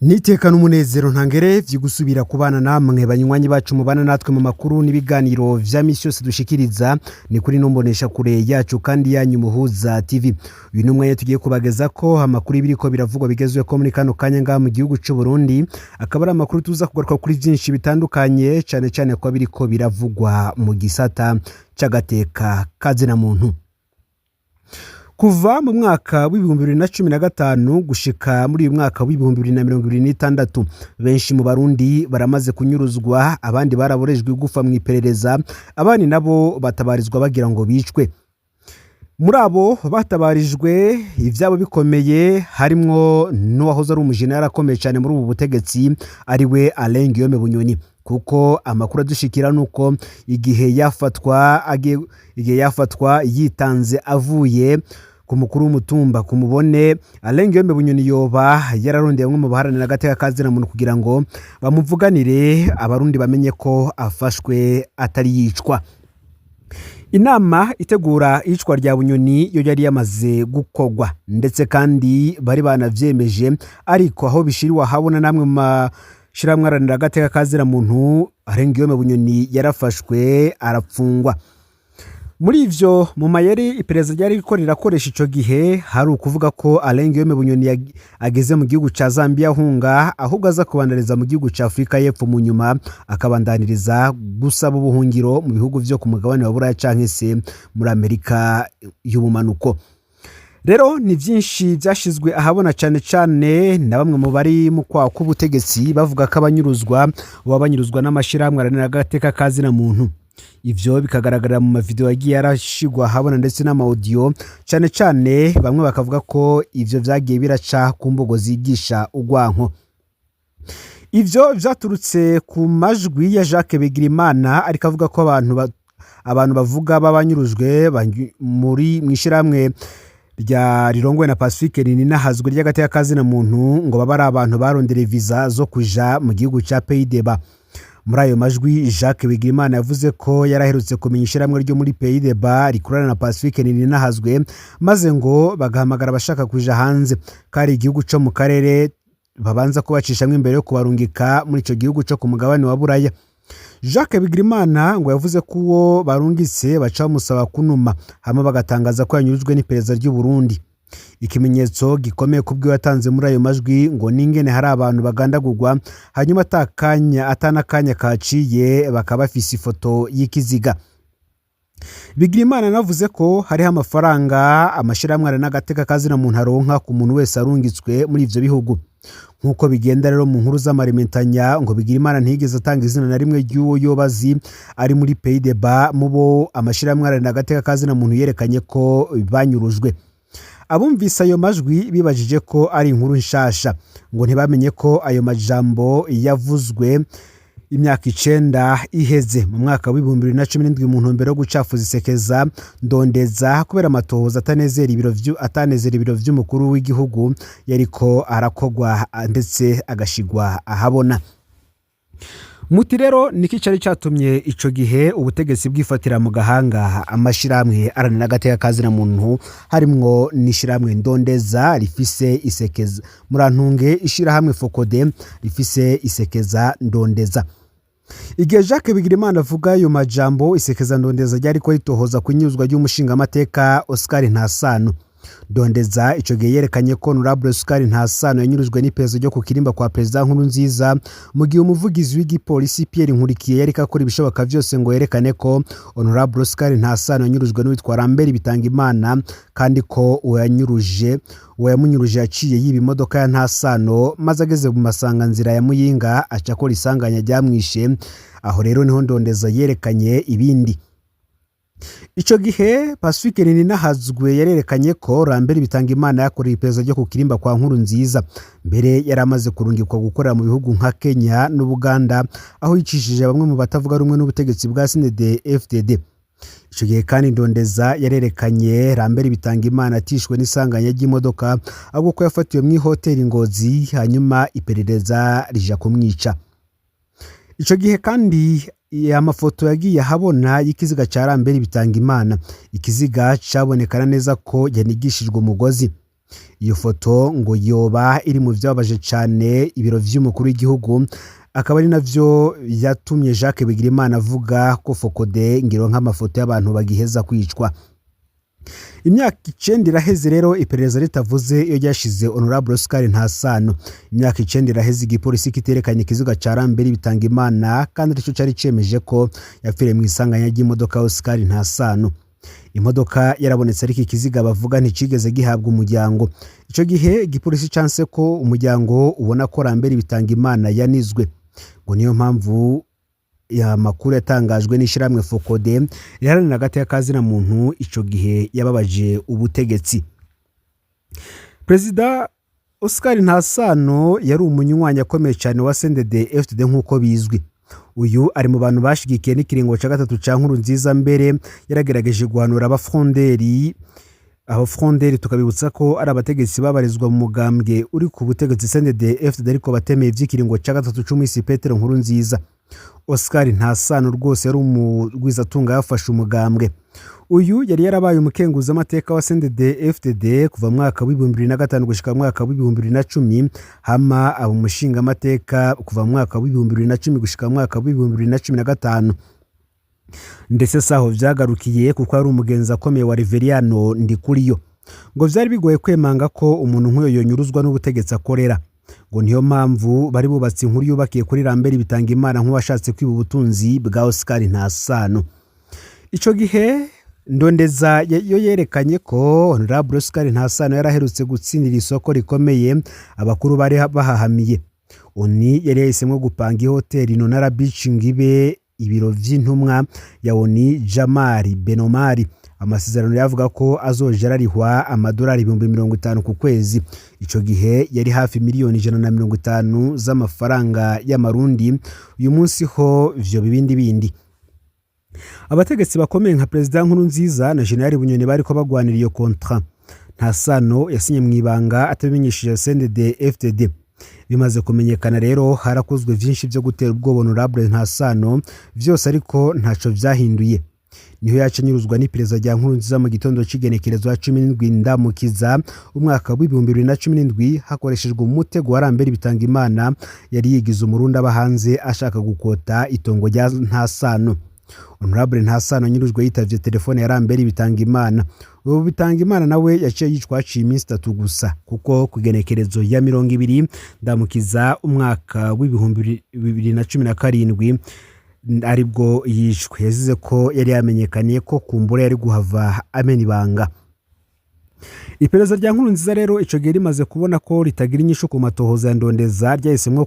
Niteka n'umunezero ntangere vyigusubira kubana namwe banywanyi bacu mubana natwe mu makuru n'ibiganiro vya misi yose dushikiriza ni kuri nombonesha kure yacu kandi yanyu Muhuza TV. Uyu ni umwanya tugiye kubageza ko amakuru y'ibiriko biravugwa bigezwe ko muri kano kanya ngaha mu gihugu c'u Burundi, akaba ari amakuru tuza kugaruka kuri vyinshi bitandukanye, cane cane ko biriko biravugwa mu gisata c'agateka kazina muntu. Kuva mu mwaka w'2015 gushika muri uyu mwaka w'2026, benshi mu Barundi baramaze kunyuruzwa, abandi baraborejwe igufa mu iperereza, abandi nabo batabarizwa bagira ngo bicwe. Muri abo batabarijwe ivyabo bikomeye harimwo n'uwahoze ari umujenerali akomeye cyane muri ubu butegetsi, ariwe Alain Guillaume Bunyoni, kuko amakuru adushikira nuko igihe yafatwa yitanze avuye ku mukuru w'umutumba ku mubone, Alain Guillaume Bunyoni yoba yararondeye bamwe mu baharanira agateka kazina muntu kugira ngo bamuvuganire, Abarundi bamenye ko afashwe atari yicwa. Inama itegura iyicwa rya Bunyoni yo yari yamaze gukogwa, ndetse kandi bari banavyemeje, ariko aho bishiriwe ahabona namwe mu mashirahamwe aharanira agateka kazina muntu, Alain Guillaume Bunyoni yarafashwe arapfungwa. Muri ivyo, mu mayeri iperereza ryari riko rirakoresha ico gihe, hari ukuvuga ko Alain Guillaume Bunyoni ageze mu gihugu ca Zambia ahunga, ahubwo aza kubandaniriza mu gihugu ca Afurika y'Epfo, mu nyuma akabandaniriza gusaba ubuhungiro mu bihugu vyo ku mugabane wa Buraya canke se muri Amerika y'ubumanuko. Rero ni vyinshi vyashizwe ahabona, cane cane na bamwe mu bari mu kwaha k'ubutegetsi, bavuga ko abanyuruzwa baba banyuruzwa n'amashirahamwe aharanira agateka kazina muntu. Ivyo bikagaragarira mu mavideo yagiye arashigwa ahabona ndetse n'amaudio, cane cane bamwe bakavuga ko ivyo vyagiye biraca ku mbugo zigisha urwanko. Ivyo vyaturutse ku majwi ya Jacques Bigirimana, ariko avuga ko abantu bavuga b'abanyurujwe muri mw'ishirahamwe rya rirongowe na Pacifique Nininahazwe ry'agateka kazina muntu, ngo baba ari abantu barondereye visa zo kuja mu gihugu ca Pays-Bas. Muri ayo majwi, Jacques Bigirimana yavuze ko yaraherutse kumenya ishirahamwe ryo muri Pays-Bas rikorana na Pacifique Nininahazwe, maze ngo bagahamagara abashaka kuja hanze, kari igihugu co mu karere babanza kubacishamwo imbere yo kubarungika muri ico gihugu co ku mugabane wa Buraya. Jacques Bigirimana ngo yavuze ko uwo barungitse baca bamusaba kunuma, hama bagatangaza ko yanyurujwe n'iperereza ry'u Burundi. Ikimenyetso gikomeye kubwiwe yatanze muri ayo majwi ngo n'ingene hari abantu bagandagurwa, hanyuma atakanya atanakanya kaciye bakaba bafise ifoto y'ikiziga. Bigirimana yanavuze ko hariho amafaranga amashirahamwe n'agateka kazina muntu aronka ku muntu wese arungitswe muri ivyo bihugu. Nk'uko bigenda rero mu nkuru z'amarementanya, ngo Bigirimana ntiyigeze atanga izina na rimwe ry'uwo yoba azi ari muri Pays-Bas mu bo amashirahamwe aharanira agateka kazina muntu yerekanye ko banyurujwe. Abumvise ayo majwi bibajije ko ari inkuru nshasha, ngo ntibamenye ko ayo majambo yavuzwe imyaka 9 iheze, mu mwaka w'2017, mu ntumbero yo gucafuza isekeza ndondeza, kubera amatohoza atanezera ibiro vy'umukuru w'igihugu yariko arakogwa ndetse agashigwa ahabona. Muti rero niki cari catumye ico gihe ubutegetsi bwifatira mu gahanga amashirahamwe aharanira agateka kazina muntu, harimwo n'ishirahamwe Ndondeza rifise isekeza, murantunge, ishirahamwe FOCODE rifise isekeza Ndondeza? Igihe Jacques Bigirimana avuga ayo majambo, isekeza Ndondeza ryariko ritohoza ku inyuzwa ry'umushingamateka Oscar Ntasano. Ndondeza ico gihe yerekanye ko Honorable Oscar Ntasano yanyurujwe n'iperereza ryo ku kirimba kwa Perezida Nkurunziza, mu gihe umuvugizi w'igipolisi Pierre Nkurikiye yariko akora ibishoboka vyose ngo yerekane ko Honorable Oscar Ntasano yanyurujwe n'uwitwa Lambert Bitangimana, kandi ko uwo yamunyuruje yaciye yiba imodoka ya Ntasano, maze ageze mu masanganzira ya Muyinga aca akora isanganya ryamwishe. Aho rero niho Ndondeza yerekanye ibindi. Ico gihe Pacifique Nininahazwe yarerekanye ko Lambert Bitangimana yakoreye iperereza ryo ku kirimba kwa Nkurunziza, mbere yari amaze kurungikwa gukorera mu bihugu nka Kenya n'Ubuganda, aho yicishije bamwe mu batavuga rumwe n'ubutegetsi bwa CNDD FDD. Ico gihe kandi Ndondeza yarerekanye Lambert Bitangimana atishwe n'isanganya ry'imodoka, ahubwo ko yafatiwe mw'ihoteli Ngozi, hanyuma iperereza rija kumwica. Ico gihe kandi amafoto yagiye ahabona y'ikiziga ca Lambert Bitangimana, ikiziga cabonekana neza ko yanigishijwe umugozi. Iyo foto ngo yoba iri mu vyababaje cane ibiro vy'umukuru w'igihugu, akaba ari navyo yatumye Jacques Bigirimana avuga ko FOCODE ngiro nk'amafoto y'abantu bagiheza kwicwa. Imyaka 9 iraheze rero iperereza ritavuze iyo ryashize Honorable Oscar Ntasano. Imyaka 9 iraheze igipolisi kiterekanye ikiziga ca Lambert Bitangimana, kandi arico cari cemeje ko yapfiriye mu isanganya ry'imodoka Oscar Ntasano. Imodoka yarabonetse, ariko ikiziga bavuga nticigeze gihabwa umuryango. Ico gihe igipolisi canse ko umuryango ubona ko Lambert Bitangimana yanizwe. Ngo niyo mpamvu amakuru yatangajwe n'ishyirahamwe FOCODE riharanira agateka ka zina muntu ico gihe yababaje ubutegetsi. Perezida Oscar Ntasano yari umunywanyi akomeye cyane wa CNDD FDD nk'uko bizwi. Uyu ari mu bantu bashigikiye n'ikiringo cya gatatu ca Nkurunziza, mbere yaragerageje guhanura abafronderi. Abafronderi tukabibutsa ko ari abategetsi babarizwa mu mugambwe uri ku butegetsi CNDD FDD, ariko batemeye ivy'ikiringo cya gatatu c'umwisi Petero Nkurunziza. Oscar Ntasano rwose yari umugwizatunga, yafashe umugambwe. Uyu yari yarabaye umukenguzamateka wa CNDD FDD kuva mu mwaka w'2005 gushika mu mwaka w'2010, hama aba umushingamateka kuva mu mwaka w'2010 gushika mu mwaka w'2015. Ndetse saho vyagarukiye, kuko ari umugenzi akomeye wa Reveriyano Ndikuriyo. Ngo vyari bigoye kwemanga ko umuntu nk'uyo yonyuruzwa n'ubutegetsi akorera. Ngo niyo mpamvu bari bubatse inkuru yubakiye kuri Lambert Bitangimana nk'uwashatse kwiba ubutunzi bwa Oscar Ntasano. Ico gihe ndondeza yo yerekanye ko Honorable Oscar Ntasano yaraherutse gutsindira isoko rikomeye abakuru bari bahahamiye. ONU yari yahisemwo gupanga ihoteli Nonara Beach ngo ibe ibiro vy'intumwa ya ONU Jamari Benomari. Amasezerano yavuga ko azoja ararihwa amadolari 50,000 ku kwezi. Ico gihe yari hafi miliyoni 150 z'amafaranga y'amarundi. Uyu munsi ho ivyo bibindi bindi. Abategetsi bakomeye nka Perezida Nkurunziza na General Bunyoni bariko bagwanira iyo contrat. Ntasano yasinye mu ibanga atabimenyesheje CNDD FDD. Bimaze kumenyekana rero, harakozwe vyinshi vyo gutera ubwoba Honorable Ntasano, vyose ariko ntaco vyahinduye. Niho yaca anyuruzwa n'iperereza rya Nkurunziza mu gitondo c'igenekerezo ya 17 Ndamukiza umwaka w'2017, hakoreshejwe umutego wa Lambert Bitangimana yari yigize umurundi aba hanze ashaka gukota itongo rya Ntasano. Honorable Ntasano anyurujwe yitavye telefone ya Lambert Bitangimana. Ubu Bitangimana nawe yaciye yicwa haciye iminsi 3 gusa, kuko ku igenekerezo ya 20 Ndamukiza umwaka w'2017 aribwo yishwe. Yazize ko yari yamenyekaniye ko kumbura yari guhava amena ibanga. Iperereza rya Nkurunziza rero ico gihe rimaze kubona ko ritagira inyishu ku matohoza ya ndondeza, ryahisemwo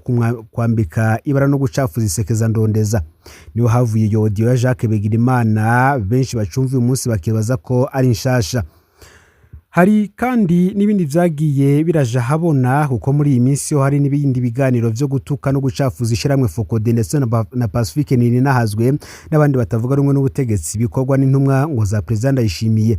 kwambika ibara no gucafuza isekeza ndondeza. Niho havuye iyo audio ya Jacques Bigirimana benshi bacumva uyu munsi bakibaza ko ari nshasha. Hari kandi n'ibindi vyagiye biraja habona, kuko muri iyi minsi ho hari n'ibindi biganiro vyo gutuka no gucafuza ishyirahamwe FOCODE ndetse na Pacifique Nininahazwe n'abandi batavuga rumwe n'ubutegetsi, bikorwa n'intumwa ngo za Perezida Ndayishimiye.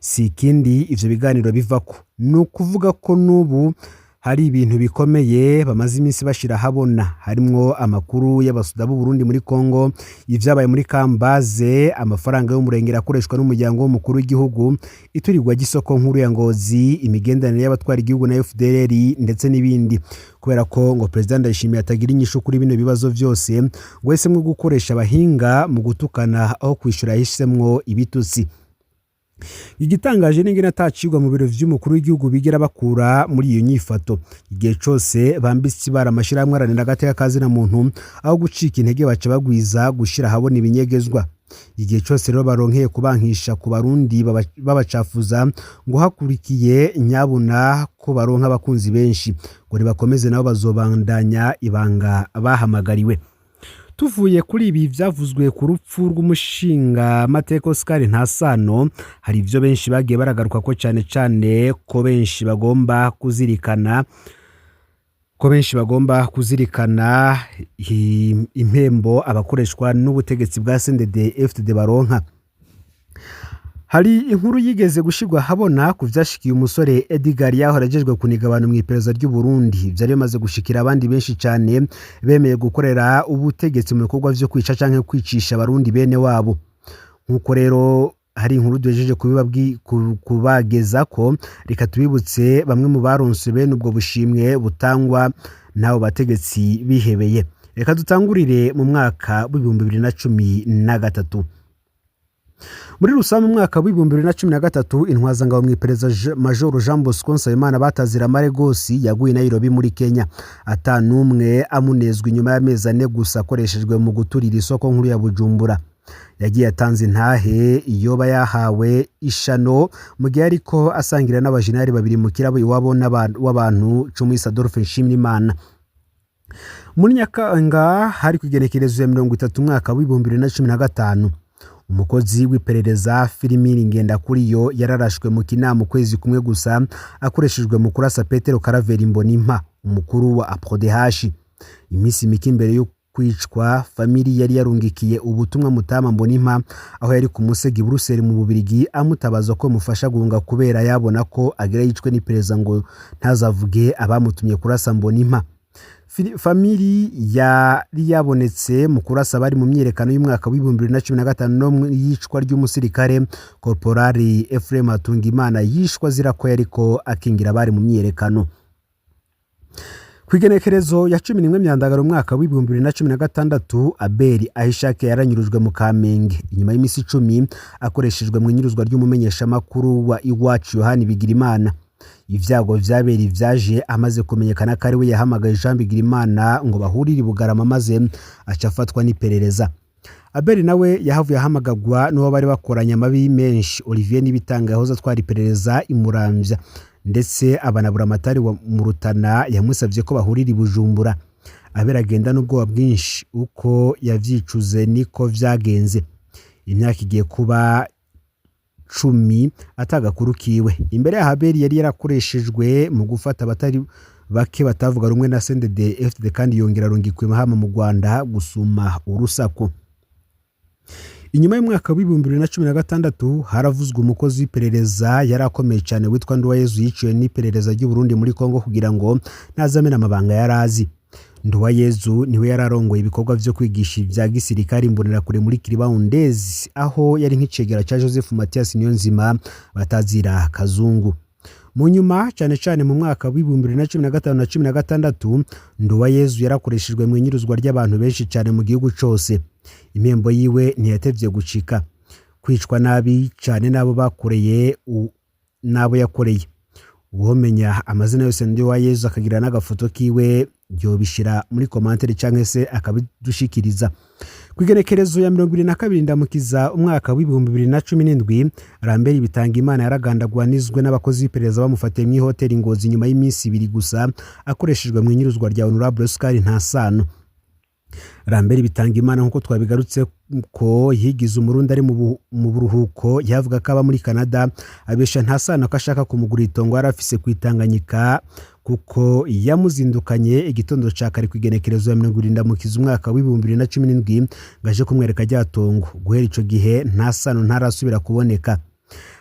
Si ikindi ivyo biganiro bivako, ni ukuvuga ko n'ubu hari ibintu bikomeye bamaze iminsi bashira habona, harimwo amakuru y'abasuda b'u Burundi muri Kongo, ivyabaye muri Kambaze, amafaranga y'umurengera akoreshwa n'umuryango w'umukuru w'igihugu, iturirwa ry'isoko nkuru ya Ngozi, imigenderanire y'abatwara igihugu na FDLR ndetse n'ibindi. Kubera ko ngo Perezida Ndayishimiye atagira inyishu kuri bino bibazo vyose, ngo yahisemwo gukoresha abahinga mu gutukana aho kwishura, yahisemwo ibitutsi. Igitangaje n'ingene atacigwa mu biro vy'umukuru w'igihugu bigera bakura muri iyo nyifato. Igihe cose bambitse ibara amashirahamwe aharanira agateka ka zina muntu, aho gucika intege baca bagwiza gushira ahabona ibinyegezwa. Igihe cose rero baronkeye kubankisha ku barundi babacafuza, ngo hakurikiye nyabuna ko baronka abakunzi benshi. Ngo nibakomeze nabo bazobandanya ibanga bahamagariwe. Tuvuye kuri ibi vyavuzwe ku rupfu rw'umushinga mateka Oscar Ntasano, hari ivyo benshi bagiye baragaruka ko, cane cane ko benshi bagomba kuzirikana impembo abakoreshwa n'ubutegetsi bwa CNDD FDD baronka. Hari inkuru yigeze gushirwa habona ku vyashikiye umusore Edgar yahora ajejwe kuniga abantu mu iperereza ry'u Burundi. Vyari bimaze gushikira abandi benshi cane bemeye gukorera ubutegetsi mu bikorwa vyo kwica canke kwicisha abarundi bene wabo. Nk'uko rero Hari inkuru duhejeje kubageza ko reka tubibutse bamwe mu baronse bene ubwo bushimwe butangwa n'abo bategetsi bihebeye. Reka dutangurire mu mwaka w'2013. Muri rusange, mu mwaka w'2013, intwazangabo mu iperereza Majoro Jean Bosco Nsabimana batazira Maregosi yaguye i Nairobi muri Kenya atanumwe amunezwa, inyuma y'amezi 4 gusa akoreshejwe mu guturira isoko nkuru ya Bujumbura. Yagiye atanze intahe yoba yahawe ishano mu gihe ariko asangira n'abajenerali babiri mu kirabo iwabo w'abantu Cumwisa Adolphe Nshimirimana. Muri Nyakanga, hari ku igenekerezo ya 30, umwaka w'2015, umukozi w'iperereza Filimini Ngendakuriyo yararashwe mu Kinama, ukwezi kumwe gusa akoreshejwe mu kurasa Petero Karaveri Mbonimpa, umukuru wa APRODH. Iminsi mike imbere yo kwicwa, famili yari yarungikiye ubutumwa Mutama Mbonimpa aho yari ku musegi i Buruseli mu Bubirigi, amutabaza ko mufasha guhunga kubera yabona ko agira yicwe n'iperereza, ngo ntazavuge abamutumye kurasa Mbonimpa. Famili yari yabonetse mu kurasa abari mu myiyerekano y'umwaka w'2015 no mu iyicwa ry'umusirikare Korporali Ephraim Hatungimana, yishwe azira ko yariko akingira abari mu myiyerekano. Ku igenekerezo ya 11 Myandagaro, umwaka w'2016, Abeli Ahishakiye yaranyurujwe mu Kamenge inyuma y'iminsi 10 akoreshejwe mu inyuruzwa ry'umumenyeshamakuru wa Iwacu Yohani Bigirimana. Ibyago vyabera vyaje amaze kumenyekana ko ari we yahamagaye Jean Bigirimana ngo bahurire i Bugarama, maze aca afatwa n'iperereza. Abeli nawe yahavuye ahamagagwa n'uwo bari bakoranye amabi menshi, Olivier Nibitanga, yahoze atwara iperereza i Muramvya, ndetse abanabura amatari wa Murutana yamusabye ko bahurira i Bujumbura. Abeli agenda n'ubwoba bwinshi, uko yavyicuze niko vyagenze. Imyaka igiye kuba 10 atagakuru kiwe. Imbere ya Abeli yari yarakoreshejwe mu gufata abatari bake batavuga rumwe na CNDD FDD, kandi yongera arungikwa Mahama mu Rwanda gusuma urusaku. Inyuma y'umwaka w'2016 haravuzwe umukozi w'iperereza yari akomeye cyane witwa Nduwayezu, yiciwe n'iperereza ry'u Burundi muri Kongo kugira ngo ntazamena amabanga yari azi. Nduwayezu niwe yari arongoye ibikorwa vyo kwigisha ibya gisirikare imbonerakure muri Kiribawundezi, aho yari nk'icegera ca Joseph Mathias Niyonzima batazira Kazungu. Mu nyuma, cyane cyane mu mwaka w'2015 na 16, Nduwayezu yarakoreshejwe mu inyuruzwa ry'abantu benshi cyane mu gihugu cose. Impembo yiwe ntiyatevye gucika, kwicwa nabi cyane n'abo bakoreye, n'abo yakoreye. Uwomenya amazina yose Nduwayezu akagira n'agafoto kiwe yobishira muri commentaire canke se akabidushikiriza. Ku igenekerezo ya 22 Ndamukiza, umwaka w'2017, Rambert Bitangimana yaragandagwanizwe n'abakozi b'iperereza bamufatiye mu ihoteli Ngozi, nyuma y'iminsi 2 gusa akoreshejwe mu inyuruzwa rya Honorable Oscar Ntasano. Rambert Bitangimana, nk'uko twabigarutse ko yigize Umurundi ari mu buruhuko, yavuga ko aba muri Canada, abesha Ntasano ko ashaka kumugura itongo yari afise ku Itanganyika, kuko yamuzindukanye igitondo ca kare ku igenekerezo ya 70 Ndamukiza, umwaka w'2017, ngo aje kumwereka rya tongo. Guhera ico gihe Ntasano ntarasubira kuboneka.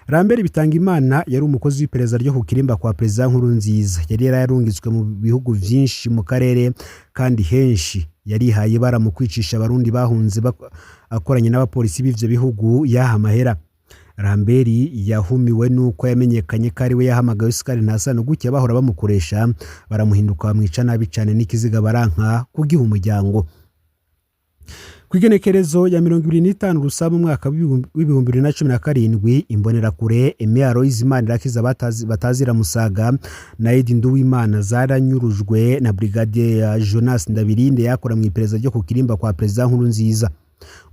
Rambert Bitangimana yari umukozi w'iperereza ryo ku kirimba kwa Perezida Nkurunziza. Yari yararungitswe mu bihugu vyinshi mu karere, kandi henshi yarihaye ibara mu kwicisha Abarundi bahunze, akoranye n'abapolisi b'ivyo bihugu yaha amahera. Rambert yahumiwe nuko yamenyekanye ko ari we yahamagaye Oscar Ntasano, gutya bahora bamukoresha baramuhinduka, bamwica nabi cane, n'ikiziga baranka kugiha umuryango. Ku igenekerezo ya 25 Rusaba, umwaka w'2017, imbonerakure Aimé Aloys Manirakiza batazira Musaga na Edi Nduwimana zaranyurujwe na Brigadier Jonas Ndabirinde yakora mu iperereza ryo ku kirimba kwa Perezida Nkurunziza.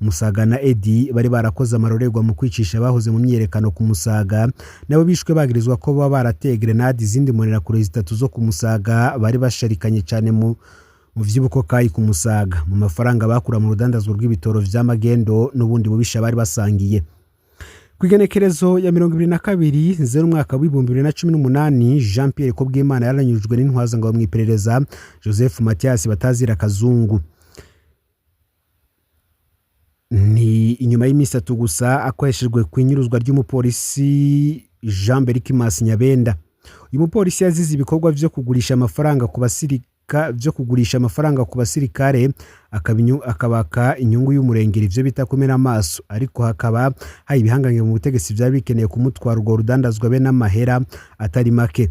Musaga na Edi bari barakoze amarorerwa mu kwicisha abahoze mu myiyerekano ku Musaga, nabo bishwe bagirizwa ko baba barateye grenade izindi mbonerakure zitatu zo ku Musaga bari basharikanye cyane mu vy'ubukokayi ku Musaga, mu mafaranga bakura mu rudandazwa rw'ibitoro vy'amagendo n'ubundi bubisha bari basangiye. Ku igenekerezo ya 22 Nzeri, umwaka w'2018, Jean Pierre Kubwimana yaranyujwe n'intwazangabo mu iperereza Joseph Mathias batazira Kazungu. Ni inyuma y'iminsi 3 gusa akoreshejwe ku inyuruzwa ry'umupolisi Jean Berkimas Nyabenda. Uyu mupolisi yazize ibikorwa vyo kugurisha amafaranga ku basirikare vyo kugurisha amafaranga ku basirikare, akabaka inyungu y'umurengera, ivyo bita kumena amaso. Ariko hakaba hari ibihangange mu butegetsi vyari bikeneye kumutwara urwo rudandazwa be n'amahera atari make.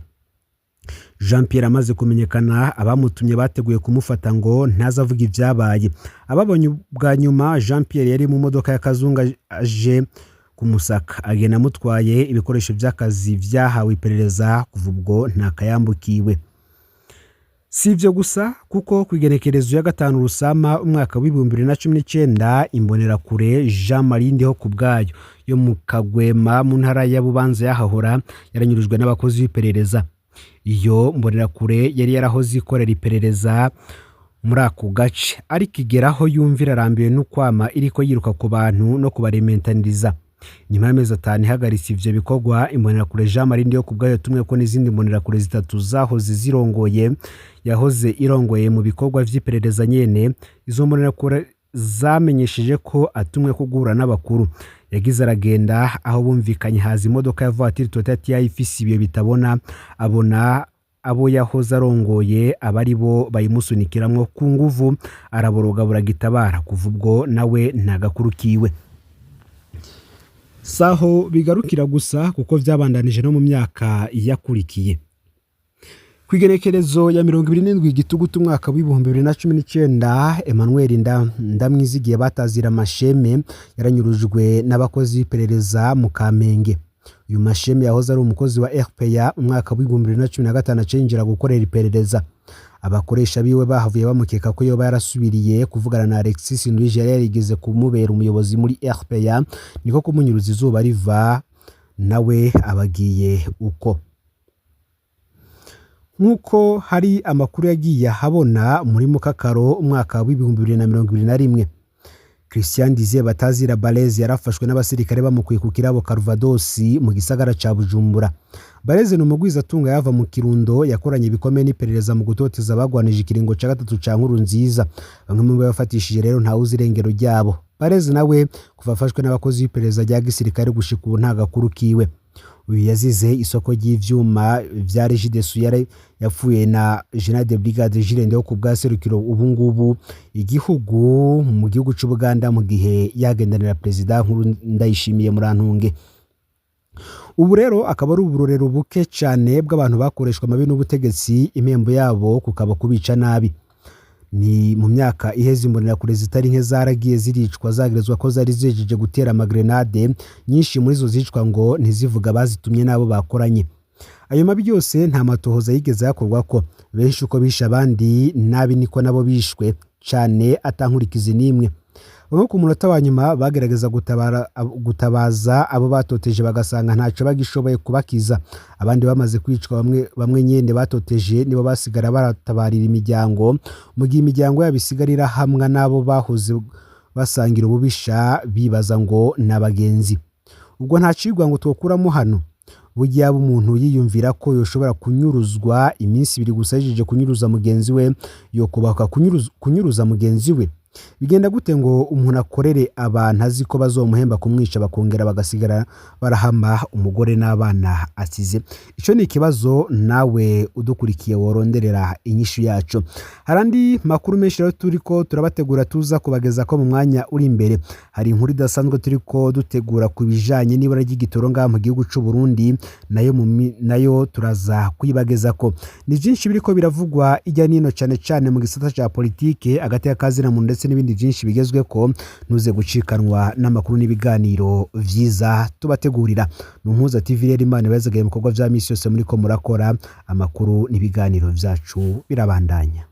Jean Pierre amaze kumenyekana, abamutumye bateguye kumufata ngo ntazavuga ibyabaye. Ababonye bwa nyuma Jean Pierre yari mu modoka ya Kazungu aje kumusaka, agenda amutwaye ibikoresho by'akazi vyahawe iperereza. Kuva ubwo nta kayambukiwe. Si ibyo gusa, kuko ku igenekerezo ya 5 Rusama umwaka w'2019, imbonerakure Jean Marie Ndiho ku bwayo yo mu Kagwema mu ntara ya Bubanza yahahora yaranyurujwe n'abakozi b'iperereza. Iyo mbonerakure yari yarahoze ikorera iperereza muri ako gace, ariko igeraho yumvira arambiwe n'ukwama iriko yiruka ku bantu no kubarementaniriza. Nyuma y'amezi 5 ihagaritse ivyo bikorwa, imbonerakure Jean Marie Ndiho ku bwayo tumwe ko n'izindi mbonerakure zitatu zahoze zirongoye yahoze irongoye mu bikorwa vy'iperereza nyene. Izo mbonerakure zamenyesheje ko atumwe ko guhura n'abakuru. Yagize aragenda, aho bumvikanye haza imodoka ya voiture Toyota TI ifise ibiyo bitabona. Abona abo yahoze arongoye aba ari bo bayimusunikiramwo ku nguvu, araboroga buragitabara. Kuva ubwo nawe nta gakuru kiwe. Saho bigarukira gusa, kuko vyabandanije no mu myaka yakurikiye. Ku igenekerezo ya 27 Gitugutu umwaka w'2019, Emmanuel Ndamwizigiye batazira Masheme yaranyurujwe n'abakozi b'iperereza mu Kamenge. Uyu Masheme yahoze ari umukozi wa RPA, umwaka w'2015 acinjira gukorera iperereza. Abakoresha biwe bahavuye bamukeka ko yoba yarasubiriye kuvugana na Alexis Nduhije yari yarigeze kumubera umuyobozi muri RPA, niko kumunyuruza izuba riva, nawe abagiye uko. Nk'uko hari amakuru yagiye ahabona, muri Mukakaro umwaka w'2021, Christian Dizier batazira Bareze yarafashwe n'abasirikare bamukuye ku kirabo Calvados mu gisagara ca Bujumbura. Bareze ni umugwizatunga yava mu Kirundo, yakoranye ibikomeye n'iperereza mu gutoteza abagwanije ikiringo ca gatatu ca Nkurunziza. Bamwe mu bo yafatishije rero ntawuzi irengero ryabo. Bareze nawe kuva afashwe n'abakozi b'iperereza rya gisirikare gushika ubu nta gakuru kiwe. Uyu yazize isoko ry'ivyuma vya Regideso yari yapfuye na General de Brigade Jules Ndihokubwayo serukiro ubu ngubu igihugu mu gihugu c'Ubuganda mu gihe yagendanira Perezida Nkuru Ndayishimiye Murantunge. Ubu rero akaba ari uburorero buke cane bw'abantu bakoreshwa amabi n'ubutegetsi, impembo yabo kukaba kubica nabi. Ni mu myaka iheze imbonerakure zitari nke zaragiye ziricwa zagerezwa ko zari zijeje gutera amagrenade. Nyinshi muri zo zicwa ngo ntizivuga abazitumye n'abo bakoranye. Ayo mabi yose nta matohoza yigeze yakorwa ko benshi uko bishe abandi nabi niko nabo bishwe cane atankurikizi n'imwe. Bamwe ku munota wa nyuma bagerageza gutabaza abo batoteje, bagasanga ntaco bagishoboye kubakiza. Abandi bamaze kwicwa, bamwe bamwe nyene batoteje nibo basigara baratabarira imiryango, mu gihe imiryango yabo isigara irahamwa n'abo bahoze basangira ububisha bibaza ngo ni abagenzi. Ubwo nta cigwa ngo twokuramo hano? Burya yaba umuntu yiyumvira ko yoshobora kunyuruzwa iminsi 2 gusa ahejeje kunyuruza mugenzi we, yokubaka kunyuruza mugenzi we? Bigenda gute ngo umuntu akorere abantu azi ko bazomuhemba kumwica, bakongera bagasigara barahama umugore n'abana asize? Ico ni ikibazo nawe udukurikiye woronderera inyishu yaco. Hari andi makuru menshi rero turiko turabategura tuza kubageza ko mu mwanya uri imbere. Hari inkuru idasanzwe turiko dutegura ku bijanye n'ibura ry'igitoro ngaha mu gihugu c'u Burundi, nayo turaza kuyibagezako. Ni vyinshi biriko biravugwa ijya nino, cane cane mu gisata ca politike, agateka kazina muntu ndetse n'ibindi byinshi bigezweko. Ntuze gucikanwa n'amakuru n'ibiganiro vyiza tubategurira. Ni Umuhuza TV rero. Imana ibazagaye mu bikorwa vya misi yose muriko murakora. Amakuru n'ibiganiro vyacu birabandanya.